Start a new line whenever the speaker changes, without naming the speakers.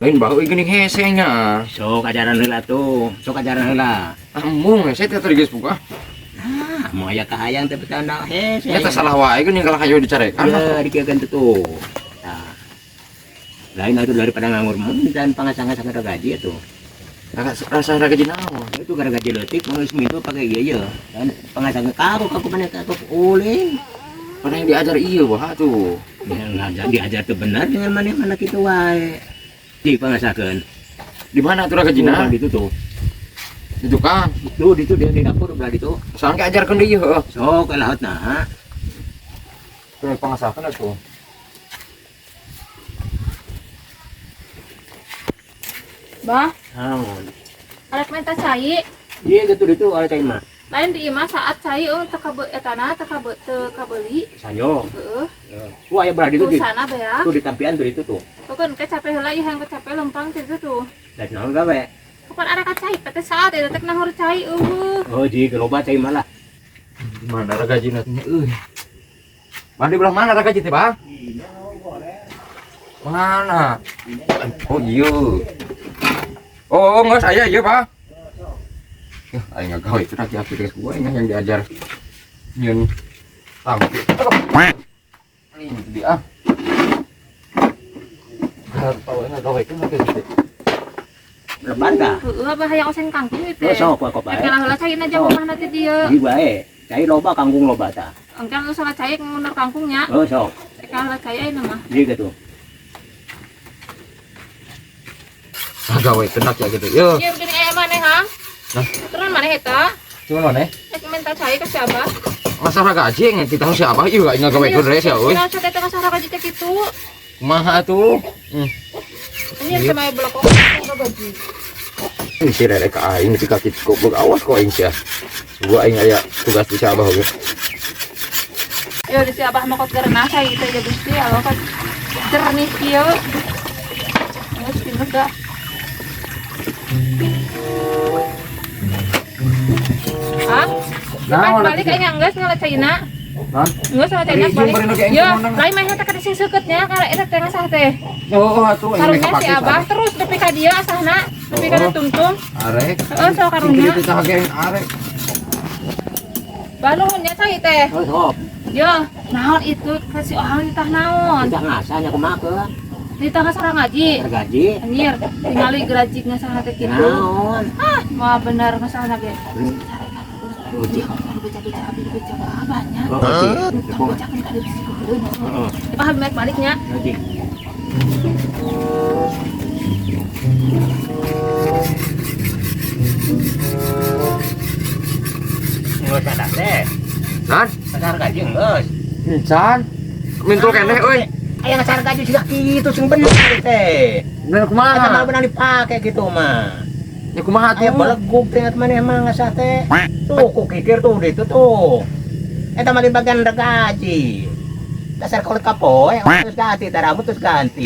Lain bah euy geuning hese nya.
Sok ajaran heula tuh, sok ajaran heula.
Ah embung hese teh tadi geus buka.
Ah, mau aya kahayang teh betanda hese.
Eta salah wae geuning kalah kayo dicarekan.
Ya, dikieukeun teh tuh. Nah. Lain atuh daripada nganggur mun dan pangasang-ngasang gaji atuh.
Rasa gaji naon?
Itu gara gaji leutik mun geus minggu pake ieu ye. Dan pangasang kaku kaku maneh kaku ulin.
Mana yang diajar iya bah tuh.
Ya, ngajar diajar tuh benar dengan maneh mana kitu wae. Di pangasakeun.
Di mana tuh ragajina?
Di itu tuh.
Di tukang.
Itu di itu di dapur belah ditu.
Soalnya ajarkeun deui heuh.
Sok lahat nah.
Tuh pangasakeun atuh.
Bah,
Naon?
arek minta cai.
Iya gitu ditu ada cai mah.
Lain di imah saat cai euy teu kabe etana teu kabe teu kabeuli.
Sanyo.
Heeh.
Wah, aya belah ditu di.
Sana beak.
Tuh di tampian tuh itu tuh.
Pokon ke capek heula ieu hayang capek lempang teh tuh.
Dan naon gawe?
Kapan arek ka cai teh saat eta teh nahur cai eueuh.
Oh, ji loba cai mah lah.
Di mana ragajina teh euy? Bang di belah mana ragaji teh, Bang? Mana? Oh iya. Oh, enggak saya iya, Pak. Ya, aing ngagawe itu lagi aku geus gua yang diajar. Nyeun tangki. Ini dia. Gak tau ngagawe itu mah gitu.
Leban tah.
Heeh, abah hayang oseng kangkung ieu
Oh,
teh.
sok kok bae.
Rek heula caina jauh mana teh dieu.
Ji bae. Cai loba kangkung loba tah.
Engke nu salah cai ngundur kangkungnya.
Oh, sok.
Rek heula cai ayeuna mah.
Ji gitu.
Ngagawe tenak ya gitu. Yo.
Ieu geuning aya maneh, Hang?
Nah.
Turun maneh eta?
Cuma mana?
Rek minta cai ka si Abah.
Masalah gaji yang kita si Abah ieu ngagawe ku sia euy.
Nah, teh teh masalah gaji teh kitu.
Kumaha atuh?
Ini sama blok gaji.
Ini si rere ka aing di kaki goblok awas kok aing sia. Gua aing aya tugas di si Abah oge.
Yo di si Abah mokot gerenah cai teh ya Gusti Allah kan jernih kieu. Geus pindah dah. Hah?
Naon
balik aing geus ngala caina.
Naon?
Geus ngala caina
Ari,
balik.
jeung
Yo,
bari
lain mah eta sing seukeutnya kana eta teh ngasah teh.
Oh, atuh aing
Karunya si Abah terus nepi ka dieu asahna, nepi ka tungtung.
Arek.
Heeh, sok karunya.
Kitu tah ge arek.
Baluhun nya cai teh.
Oh, sok.
Yo, naon itu kasih orang ditah naon?
Ditah ngasah nya kumaha keun?
Ditah ngasah ngaji.
Gaji.
Anjir, tingali gerajik ngasah teh kitu.
Naon?
Ah, moal bener ngasah ge.
Uji.
Beca-beca abi beca abahnya.
Oh, ji.
Becakeun ka dieu bisi kuheuleun.
Heeh.
Paham balik baliknya.
Ji. Geus ada teh.
Nan,
Ngasar gaji geus.
encan. Mintul keneh euy.
Aya ngasar gaji siga kitu sing bener teh.
Bener
Eta
kumaha?
mah bener dipake gitu mah.
Ya kumaha
Aya
atuh?
belegug teh maneh mah ngasah teh. Tuh ku kikir tuh ditu tuh. Eta mah di bagian gaji. Dasar kulit kapoe, terus ganti, rambut terus ganti.